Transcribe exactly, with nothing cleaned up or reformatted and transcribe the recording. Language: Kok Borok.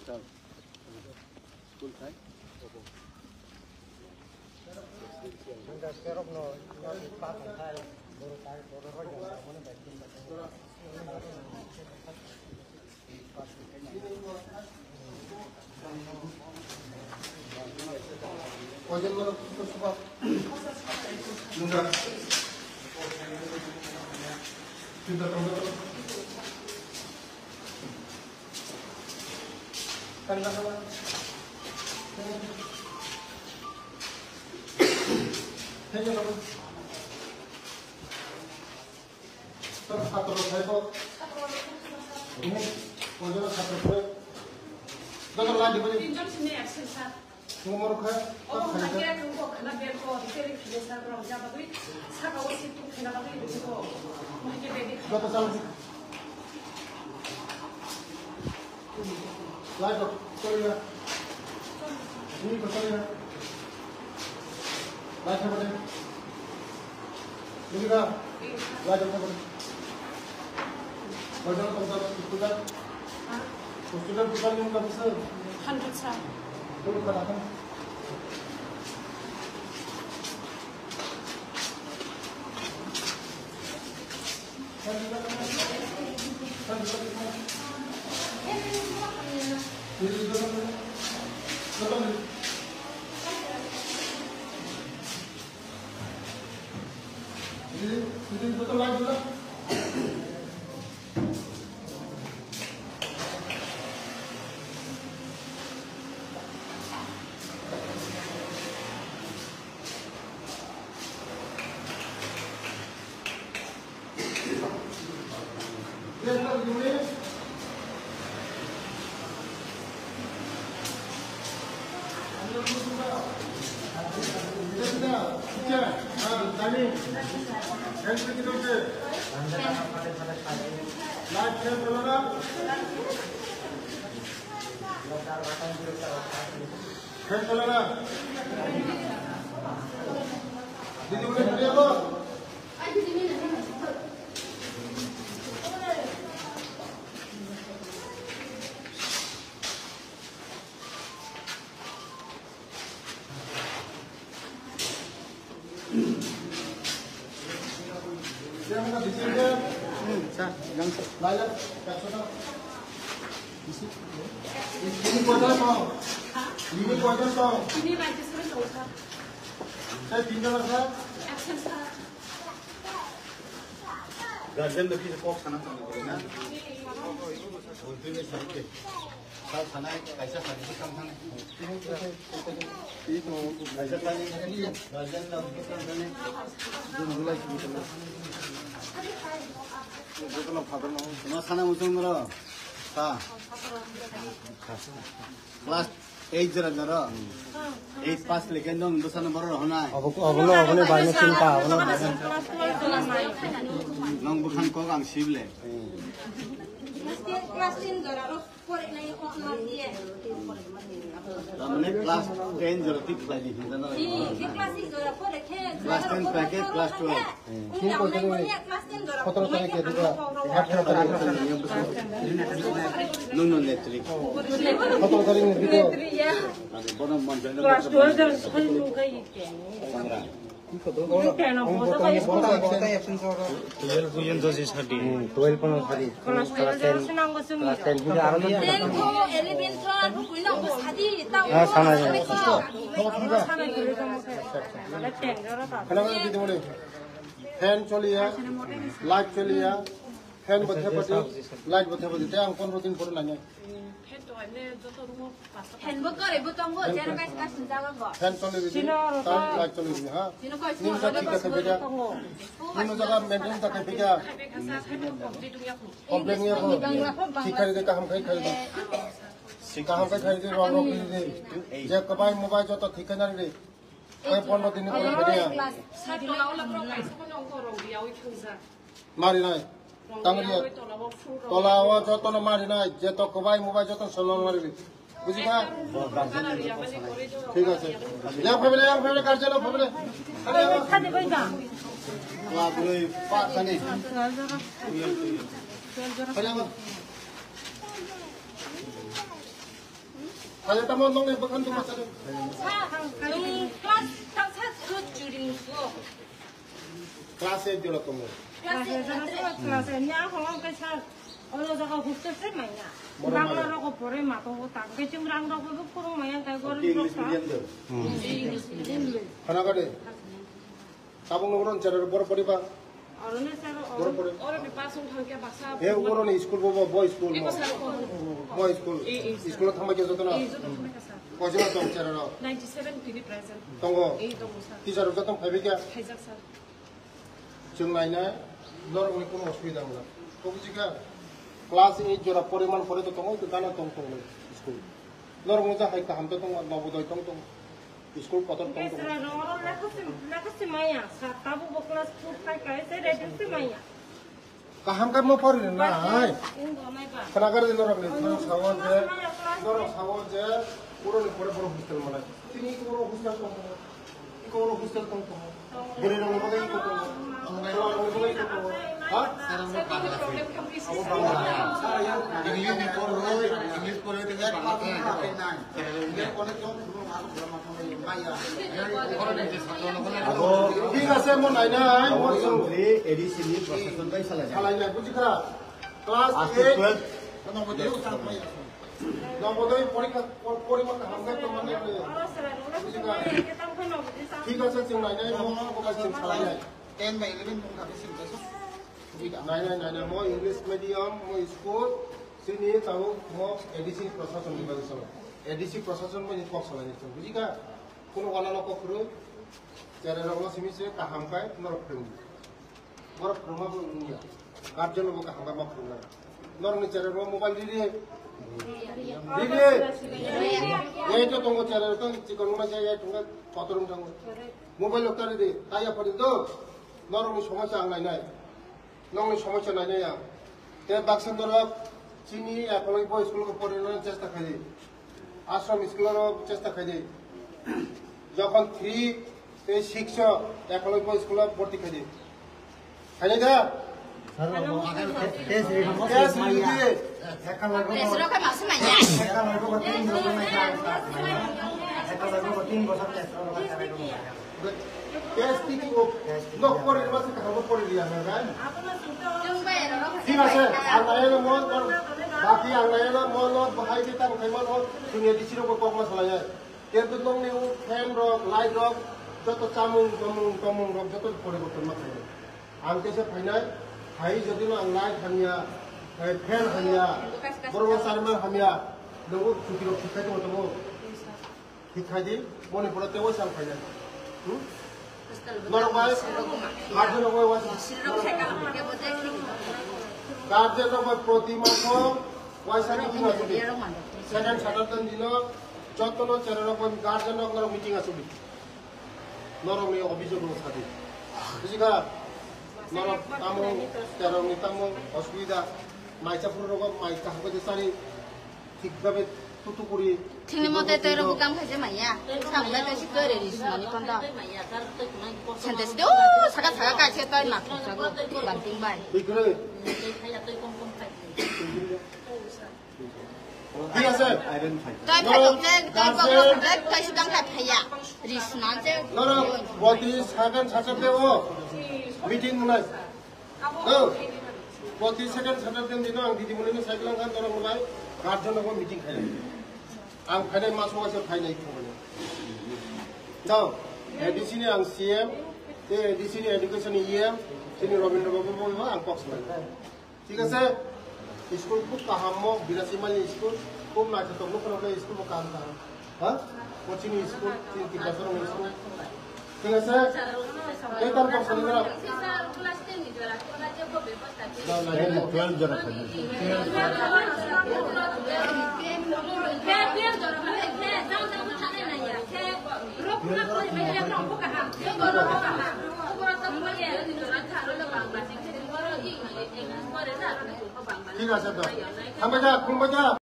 Sir, satro saibo. Ini, pojok satro saibo. Doktor lagi beri. Tinjon sini absent, sir. Nomor kha. Oh, kha kha. Kira tunggu kena berko, kiri kiri sir, kalau jawab tu, saka wasi tu kena bagi itu ko. Mungkin bedi. Doktor salam. Light off, sorry na. Ini ko sorry na. Light off, sorry. Ini ka. Light off, sorry. Hospital, hospital, hospital. Hospital, hospital yung kapisa. Hundred sa. Tulog ka na. Fan chalo na? Didi, udah dulu ya, Bos? Guardian da kisa kok sana sana na. Ultimate side. Sa sanai, kaisa sanai, kaisa sanai. Kaisa sanai, guardian da kisa sanai. Ma sana muchung maro. Sa. Class eight jora jora. Eight pass leke nong bwsano borok rohonai. Obo, obono, obono bai no chinta, obono bai no. Nong bwkhang kok ang sibile. Class ten jora ro pore nai hok no diye. Tamne class ten jora tik khlai di hinda na. Class ten packet class twelve. Tin ko tari, sotoro tarik ya, dua. Nung nung netri. Sotoro tarik ni dua. Class twelve dan school nung kai. Twelve, twelve, twelve, sadi. Hmm, twelve pun sadi. Class twelve dan school nang gosong. Class ten, class ten, hingga aro. Ten ko, eleven ko, aku kuina ko sadi. Ah, sana ya. Sana ya. Fan choliya, light choliya, fan bo thepati, light bo thepati, te ang pondro din pore nai. Fan bo kare bo tongo, jera guys, guys, jaga go. Fan choli ridi, ta light choli ridi, ha. Nini sa thik khe phaikha. Nini jaga maintenance khe phaikha. Complain ya ko. Thik khe ridi, kaham khe khe ridi. Kaham khe khe ridi, rong rong ridi. Je kabai mobile joto thik khe na ridi. Tei pondro din ni pore phai ya. Mari nai. Tang ri. Tola o joto no mari nai. Je to kobai mobile joto solo mari. Buji kha? Thik ache. Yang family, yang family, guardian o family. Khadi bai da. Wa bui pa tani. Khadi ba. Kaya tamo nong ni bwkhang tuma sari. Sa, ang class tang sa thut juring so. Class eight jora tongo. Class eight jora so, class eight ni ako ang kaya sa. Olo jaga hostel se maya. Moro Bangla maya. Rok pore ma to tang ke chung rang rok bo kurung maya kai gor English medium de. English medium. Khana kade. Tabung nogron chara bor pori ba. Oro ne sir, oro, oro ni pasung thang khe baksa. E, oro ni school bo, bo, bo school mo. Eko sir, oro. Bo school. E, e, sir. School thangma khe joto na? E, joto thangma khe sir. Koi jona tong chara ro? Ninety seven tini present. Tongo? E, tongo sir. Teacher ro joto phaibai khe? Phaijak sir. Chwng naina, norok ni kono osubida wngla. Ko buji kha? Class eight jora poriman pore to tongo, to gana tong tong school. Norok wngkha hai kaham to tongo, Nobodoi tong tong. School kotor tong tong. Lesra rong rong lekha sim, lekha sim maya. Sa tabu bo class two phai kai se ready sim maya. Kaham khe mo pori na hai. Khana gari norok ni, norok sawo je, norok sawo je, puro ni pore puro hostel malai. Tini puro hostel tong tong. Iko oro hostel tong tongo. Bwrwi rokni bagwi iko tongo. Chwla rokni bagwi iko tongo. Ha? Abo Bangla. English ni porwi, English porwi tei Bangla. Onek jon khulum aro khulum ma thangwi maya. Abo thik ase, mo nainai, mo chwng. A D C ni procession bai salai. Salai nai, bujikha. Class eight. Nobodoi porikha, por-, porima kaham khe tongmani le. Bujikha. Thik ase, chwng nainai, mo, mo, mo, chwng salainai. Ten by eleven mung kha bisi bisi. Nainai, nainai, mo English medium, mo school, chini tabuk mo A D C prosason ni bagwi salo. A D C prosason mo ni kok salainai chwng. Bujikha? Kuno wana no kok kwrwi. Cherai rok no simi se kaham khe norok phwrwng. Borok phwrwngma bo wngya. Guardian bo kaham ma phwrwngnai. Norokni cherai rok mobile riri. Riri. Ei to tongo cherai rok tang chikon ma jai jai tongo kotor wng tongo. Mobile rok ta riri. Taiya pari do. Norokni somosya ang nainai. Nokni somosya nainai ang. Te baksa norok chini ekoloi bo school ko porinani chesta khaidi. Ashram school oro chesta khaidi. Jokhon three tei six o Eklavya school o bhorti khaidi. Khaidi da? Test rwdi. Test rwdi. Test rwkhe masa manya. Test tiki o nok pori ma se kaham pori riya na gai. Thik ase, ang nai no mo, baki ang nai no mo no bahai ke tam khai ma no, dunia di siro ko kok ma salai ya. Kintu nokni o fan rok, light rok, joto chamung, tomung, tomung rok joto poriborton ma khainai. Ang teisa phainai, phai jodi no ang light hamya, eh, fan hamya, borok no charma hamya, nogo chuti rok thik khai tongo tongo. Thik khai di, boni pore tei waisa ang phainai. Hmm? Norok bai, guardian rok bai waisa. Guardian rok bai proti maso waisa meeting asuk di. Second Saturday dino, joto no cherai rok bai guardian rok norok meeting asuk di. Norok ni obhijog rok sadi. Bujikha? Norok tamo, terok ni tamo osubida. Mai chapur rok mai kaham khe sari. Thik bhabe tutu kuri. Thini mote tero bukang khaise manya. Samle te si kore ri sumani kondo. Sente si o saka saka kaise toi ma khuksa go. Banting bai. Bikre. Thik ase. Toi phai tong te, toi bokro te, toi si bang khai phaiya. Ri sunan se. Noro boti sakan sasam de o. Meeting nai. Oh, proti second Saturday dino ang didi muni ni cycle ang kan dorong mulai, guardian rok meeting khai. Ang phainai maso waisa phainai khobani. Dao, A D C ni ang C M, te A D C ni education ni E M, chini Rabindra Babu bo ang kok salai. Thik ase? School khub kaham mo, birasi mali school, khub naithotok nukho nukho school bo kaham kaham. Ha? Coaching school, chini Tiprasa rokni school. Thik ase? Tei tar kok sani jora. Ten, twelve jora khaidi. Thik ase to. Hambai da, khulumbai da.